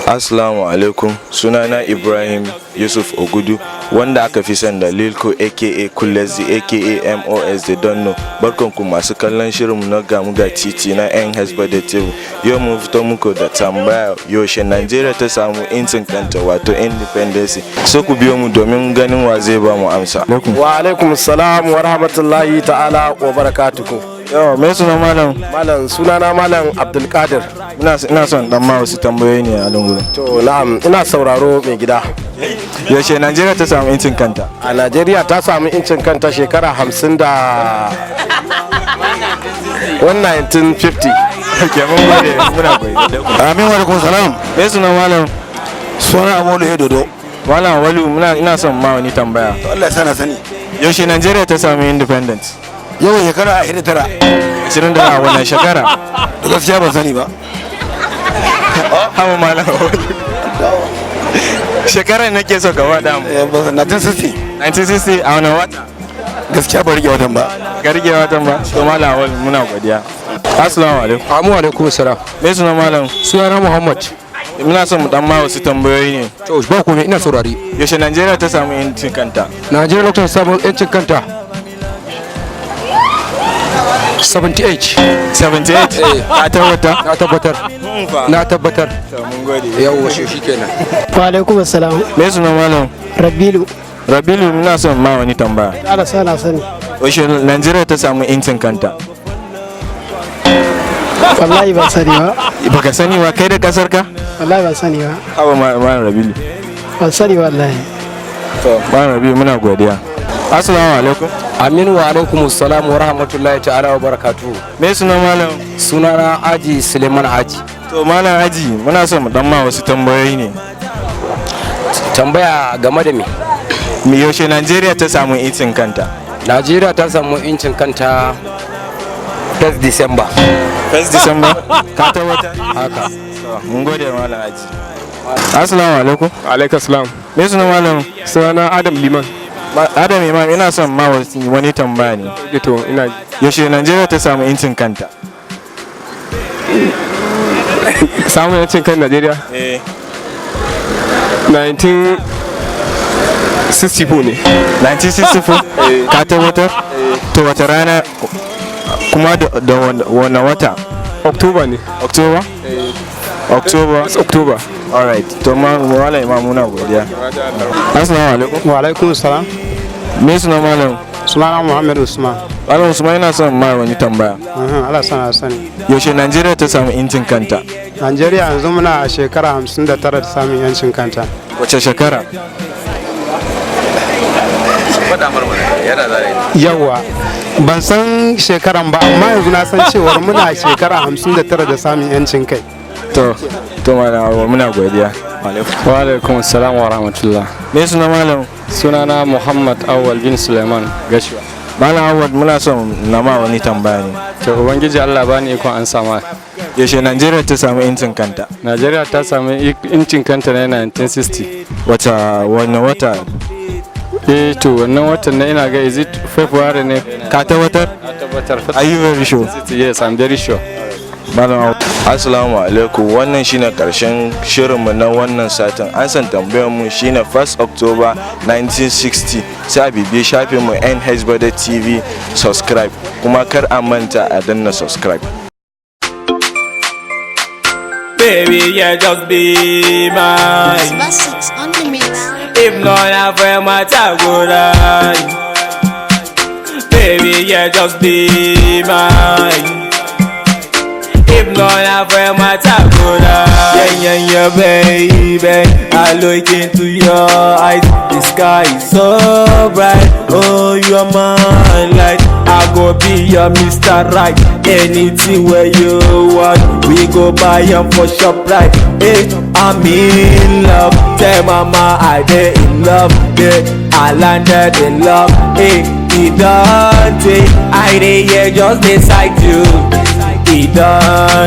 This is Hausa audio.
Assalamu alaikum, sunana Ibrahim Yusuf Ogudu, wanda aka fi sani da Lilko, aka Kulezi, aka MOS The Don't Know. Barkanku masu kallon shirinmu na Gamu ga Titi na 'yan Hesba da TV. Yau mun fito muku da tambaya: yaushe Najeriya ta samu 'yancin kanta, wato independence? Sai ku biyo mu domin ganin wa zai ba mu amsa. Wa alaikum salam wa rahmatullahi ta'ala wa barakatuhu. Yawa, me suna malam? Malam, sunana Malam Abdulkadir. Ina son dan ma wasu tambayoyi ne a nan gurin. To, na'am, ina sauraro, mai gida. Yaushe Najeriya ta samu 'yancin kanta? A Najeriya ta samu incin kanta shekara 50 da 1950. Ke, mun gode, muna gode. Amin, wa alaikum salam. Me suna malam? Suna Amolu Dodo. Malam Walu, muna ina son ma wani tambaya. To, Allah ya sana sani. Yaushe Najeriya ta samu independence? Yau shekara 29. 20 da wannan shekara? Da gaskiya ban sani ba. Hama malam Walu. Shekarar nake so ka faɗa mu. Eh, ban san 1960. 1960, a wani wata? Gaskiya ban rike watan ba. Ka rike watan ba? To, malam Walu, muna godiya. Assalamu alaikum. Amu alaikum salam. Me suna malam? Sunana Muhammad. Muna son mu dan ma wasu tambayoyi ne. To, ba komai, ina saurari. Yaushe Najeriya ta samu yancin kanta? Najeriya lokacin samun yancin kanta 78. 78? Eh. Ka tabbata? Na tabbatar. Na tabbatar. To, mun gode. Yawwa, shi shikenan. Wa alaikum assalam. Me suna malam? Rabilu. Rabilu, muna son ma wani tambaya. Allah sa na sani. Yaushe Najeriya ta samu yancin kanta? Wallahi ban sani ba. Baka sani ba, kai da kasar ka? Wallahi ban sani ba. Haba malam Rabilu. Ban sani ba wallahi. To, malam Rabilu, muna godiya. Assalamu alaikum. Amin, wa alaikum salam wa rahmatullahi ta'ala wa barakatuhu. Me suna malam? Sunana Aji Suleiman Aji. To, malam Aji, muna son mu dan ma wasu tambayoyi ne. Tambaya game da me? Me, yaushe Najeriya ta samu incin kanta? Najeriya ta samu incin kanta 1 December. 1 December? Ka tabbata? Haka. Mun gode, malam Aji. Assalamu alaikum. Alaikum salam. Me suna malam? Sunana Adam Liman. Adam Imam, ina son ma wani tambaya ne. To, ina. Yaushe Najeriya ta samu incin kanta? Samun yancin kan Najeriya? Eh. 1964 ne. 1964? Ka tabbatar? To, wata rana kuma da wani wata? October ne. October? October. It's October. Alright. To, ma malam Imam, muna godiya. Assalamu alaikum. Wa alaikum salam. Me suna malam? Sunana Muhammad Usman. Malam Usman, ina son ma wani tambaya. Allah sana sani. Yaushe Najeriya ta samu incin kanta? Najeriya yanzu muna a shekara 59 da samun yancin kanta. Wace shekara? Yawa, ban san shekaran ba, amma yanzu na san cewar muna shekara 59 da samun yancin kai. To, malam Awwal, muna godiya. Wa alaikum salam wa rahmatullah. Me suna malam? Sunana Muhammad Awal bin Suleiman Gashuwa. Malam Awwal, muna son na ma wani tambaya ne. To, ubangiji Allah bani ikon an sama. Yaushe Najeriya ta samu incin kanta? Najeriya ta samu incin kanta ne 1960. Wata, wani wata? Eh, to, wannan watan na ina ga, is it February ne? Ka tabbatar? Na tabbatar. Are you very sure? Yes, I'm very sure. Malam Awwal. Assalamu alaikum, wannan shine karshen shirinmu na wannan satin. An san tambayar mu shine 1st October 1960. Sai a bibiye shafin mu NH Bada TV, subscribe, kuma kar a manta a danna subscribe. Baby, yeah, just be mine. Classics on the mix. If not, I feel my die. Baby, yeah, just be mine. If not, I feel my die. Yeah, baby. I look into your eyes. The sky is so bright. Oh, you are my light. I go be your Mr. Right. Anything where you want, we go buy 'em for shop right. Hey, I'm in love. Tell mama I dey in love. Yeah, I landed in love. Hey, it done. I dey here just beside you. It done.